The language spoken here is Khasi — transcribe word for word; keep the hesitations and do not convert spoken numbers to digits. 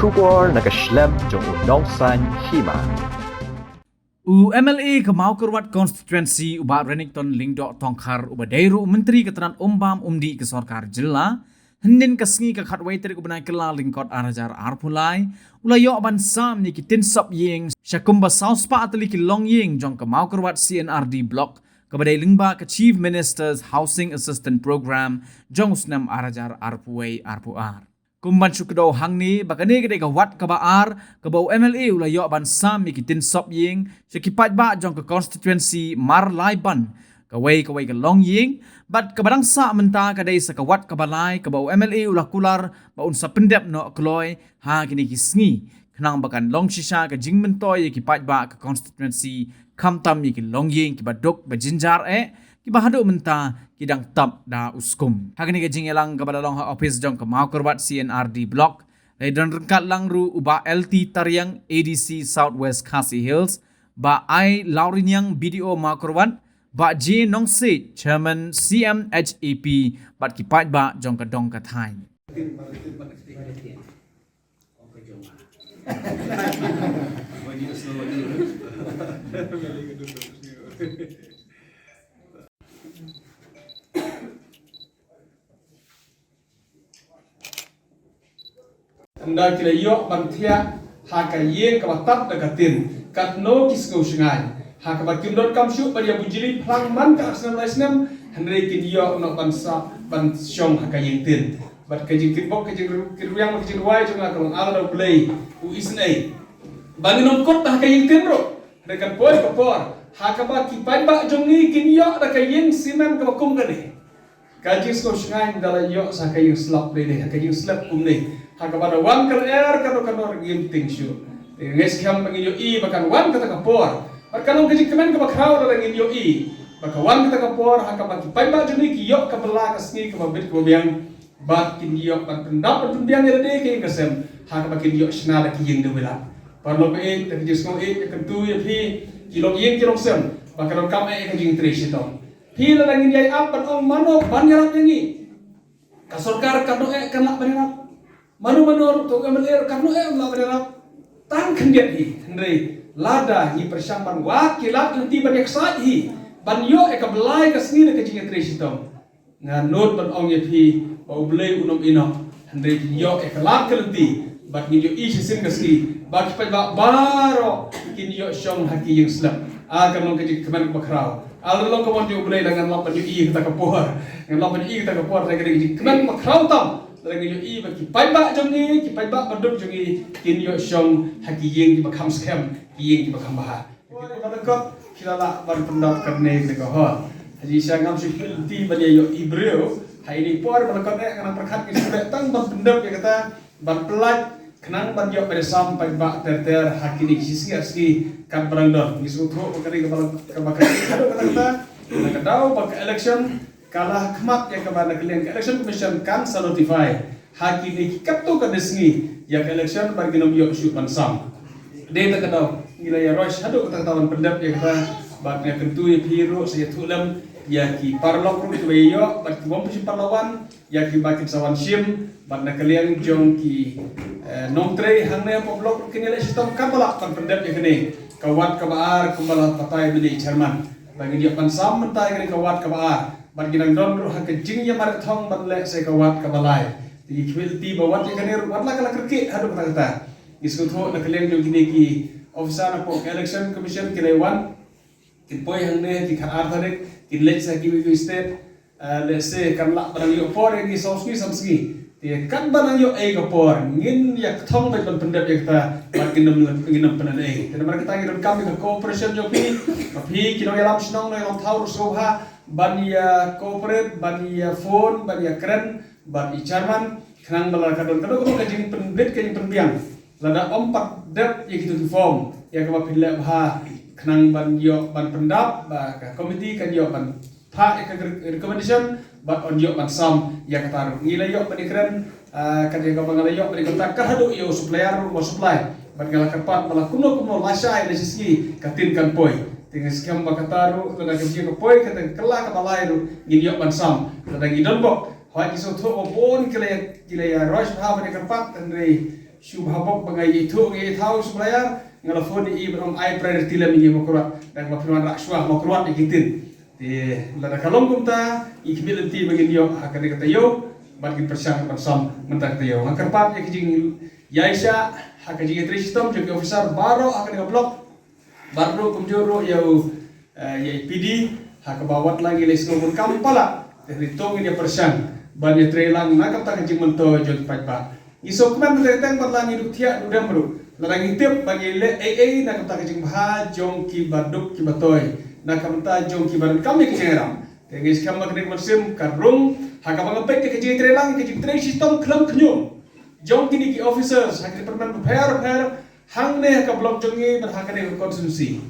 Khubor na ka shlem jong u Nongsaiñ Hima. U M L A ka Mawkyrwat Constituency u Bah Renikton Lyngdoh Tongkhar uba dei ruh u Myntri ka tnat umbam umdih ka sorkar jylla, hynnin ka sngi ka khatwei tarik u bnai Kyllalyngkot ar hajar arphew lai, u la ïoh ban sam ïa ki tin sop ïing sha kumba saw spah tylli ki longïing jong ka Mawkyrwat C and R D Block, kaba dei lyngba ka Chief Minister's Housing Assistance Programme jong u snem ar hajar arphew wei arphew ar. Kum ban shu kdew hangne ba kane ka dei ka wat kaba ar kaba u M L A u la ïoh ban sam ïa ki tin sop ïing sha ki paidbah jong ka constituency mar lai ban kawei kawei ka longïing, bad kaba dang sah mynta ka dei sa ka wat kaba lai kaba u M L A u la kular ba un sa pyndep noh kloi ha kine ki sngi, khnang ba kan long shisha ka jingmyntoi ïa ki paidbah ka constituency, khamtam ïa ki longïing kiba duk ba jynjar eh, kiba haduh mynta ki dang tap da u skum. Ha kane ka jingïalang kaba la long ha ophis jong ka Mawkyrwat C and R D Block, la don ryngkat lang ruh u Bah L T Tariang, A D C South West Khasi Hills, Bah I Lauriniang, B D O Mawkyrwat, Bah J Nongsiej, Chairman C M H A P, bad ki paidbah jong ka dong ka thaiñ. Ynda ki la ïoh ban thiah ha ka ïing kaba tap da ka tin, katno ki sngew shngaiñ ha kaba kim donkam shuh ban ïa bujli phlang man ka ar snem lai snem, hynrei kin ïoh noh ban sa ban shong ha ka ïing tin. Bad ka jingkitbok, ka jingkitwang, ka jingduwai jong nga ka long, A Blei u isynei ba ngin ym kut ha ka ïing tin ruh. Hynrei kan poi ka por ha kaba ki paidbah jong ngi kin ïoh da ka ïing simen kaba kum kane. Ka jingsngew shngaiñ da la ïoh sa ka ïing slap lei lei, ha ka ïing slap kumne, ha kaba da wan ka lyer ka dor ka dor ngim tieng shuh. Te nga ngeit skhem ba ngin ïohi ba kan wan kata ka por. Bad kan long ka jingkmen kaba khraw lada ngin ïohi ba ka wan kata ka por ha kaba ki paidbah jong ngi ki ïoh ka bylla ka sngi kaba bit kaba biang. Bad kin ïoh ban pyndap ban pynbiang ïa lade ka ïing ka sem ha kaba kin ïoh shna da ki ïing dewïlat. Paralok ba ïeit, da ka jingsngew ïeit ïa kyntu ïa phi ki longïing ki longsem ba ka donkam eh ka jingtrei shitom. Phi, lada ngin ïai ap ban ong mano ban ïarap ïa ngi, ka sorkar katno eh kan lah ban ïarap. Mano mano ruh, to M L A ruh katno eh lah ban ïarap. Tang khyndiat hi, hynrei lada ngi pyrshang ban wad ki lad lynti ban ïaksaid hi ban ïoh ïa ka bylla ka sngi da ka jingïatrei shitom, nga nud ban ong ïa phi ba U Blei un ym ïehnoh, hynrei kin ïoh ïa ka lad ka lynti bad ngin ïohi shisien ka sngi ba ki paidbah baroh kin ïoh shong ha ki ïing slem. Ah, kan long ka jingkmen kaba khraw. Ah, la long ka mon jong U Blei, la ngan lap ban ïohi kata ka por. Ngan lap ban ïohi kata ka por, la ka jingkmen kaba khraw tam. La ngan ïohi ba ki paidbah jong ngi, ki paidbah baduk jong ngi kin ïoh shong ha ki ïing kiba kham skhem, ki ïing kiba kham bha. Ki la dang kot, ki la lah ban pyndap katne katne ka hall. Haji sha ngam shu pynti ban ïa ïohi briew. Ha ine i por ba la kot eh, nga nang pyrkhat ngi shu leh tang ban pyndap ïa kata, ban pyllait, khnang ban ïoh ban sam paidbah ter ter ha kine ki sngi ar sngi kat ba dang don. Ngi sngewthuh ba ka dei kaba la, kaba ka dei haduh katta katta. Na ka daw ba ka election ka la khmat ïa kaba na ka liang ka Election Commission kan sa notify ha kine ki katto katne sngi ïa ka election, bad ngin ym ïoh shuh ban sam. Dei ta ka daw ngi la ïa rush haduh katta katta ban pyndep ïa kata. Bad nga kyntu ïa phi ruh sa ïathuh lem ïa ki paralok ruh kiba ïa ïoh bad ki bym pat shim paralok wan, ïa kiba kin sa wan shim, bad na ka liang jong ki, eh, nongtrei hangne hapoh block ruh kin ïaleh shitom katba lah ban pyndep ïa kane ka wat kaba ar kumba la batai mynne i chairman. Ba ngin ïoh ban sam mynta ïa kane ka wat kaba ar. Bad ngi dang don ruh ha ka jingïamareh thong ban leh sa ïa ka wat kaba lai. Te ngi khmih lynti ba wat ïa kane ruh wat la ka la kyrkieh haduh katta katta. Ngi sngewthuh na ka liang jong kine ki officer napoh ka Election Commission ki la wan, kin poi hangne ki khat ar tarik, kin leit sa kiwei kiwei state. Ah, let's say kan lah ba dang ïoh por ïa ngi saw sngi san sngi. Te katba dang ïoh ei ka por ngin ïa kthong beit ban pyndep ïa kata, bad ngin ym, ngin ym pynlehnoh ei. Te namar kata ngi donkam ïa ka cooperation jong phi. Ba phi ki nongïalam shnong, nongïalam thaw ruh sngewbha ban ïa cooperate, ban ïa phone, ban ïa kren bad i chairman, khnang ba la ka don, ka don, ka don ka jingpynbit ka jingpynbiang. Lada ym pat dep ïa kito ki form ïa kaba phin leh bha, khnang ban ïoh ban pyndap, ba ka committee kan ïoh ban phah ïa ka recommendation bad yn ïoh ban sam ïa kata ruh. Ngi la ïoh ban ïakren, ah, kat ïa kaba nga la ïoh ban ïa contact kat haduh ïa u supplier ruh uba supply. Bad nga la kyrpad ba la kumno kumno, lashai lashisngi ka tin kan poi. Te nga skhem ba kata ruh lada ka jia ka poi, kata ka kylla kaba lai ruh ngin ïoh ban sam. Lada ngi don bok, hooid ngi sngewthuh ba bun ki la ïa, ki la ïa rush bha ban ïa kyrpad, hynrei Shu bha bok ba nga ïathuh nga ïathaw shu ba ïar, nga la phone ïa i ban ong ai priority lem ïa ngi Mawkyrwat. Da kaba phin wanrah shuwa Mawkyrwat ïa ki ktien. Te lada ka long kumta, ngi khmih lynti ba ngin ïoh ha kane ka taïew bad ngin pyrshang ban sam mynta ka taïew. Nga kyrpad ïa ka jingïaishah ha ka jingïatrei shitom jong ki officer baroh ha kane ka block. Bad ruh kumjuh ruh ïa u, eh, ïa i P D, ha kaba wat la ngi la sngew bun kam palat. Te hynrei to ngin ïa pyrshang ban ïatrei lang na ka bynta ka jingmyntoi jong ki paidbah. Ngi sngewkmen mynta ka teng bad la ngi duh thiah duh dem ruh, lada ngi tip ba ngi leh ei ei na ka bynta ka jingbha jong kiba duk kiba toi, na ka bynta jong kiba donkam ïa ka jingïarap. Te ngi skhem ba kane ka mynsiem kan rung ha kaba nga peit ka jingïatrei lang, ka jingtrei shitom khlem khñium jong kine ki officers ha ki department bapher bapher hangne ha ka block jong ngi bad ha kane ka constituency.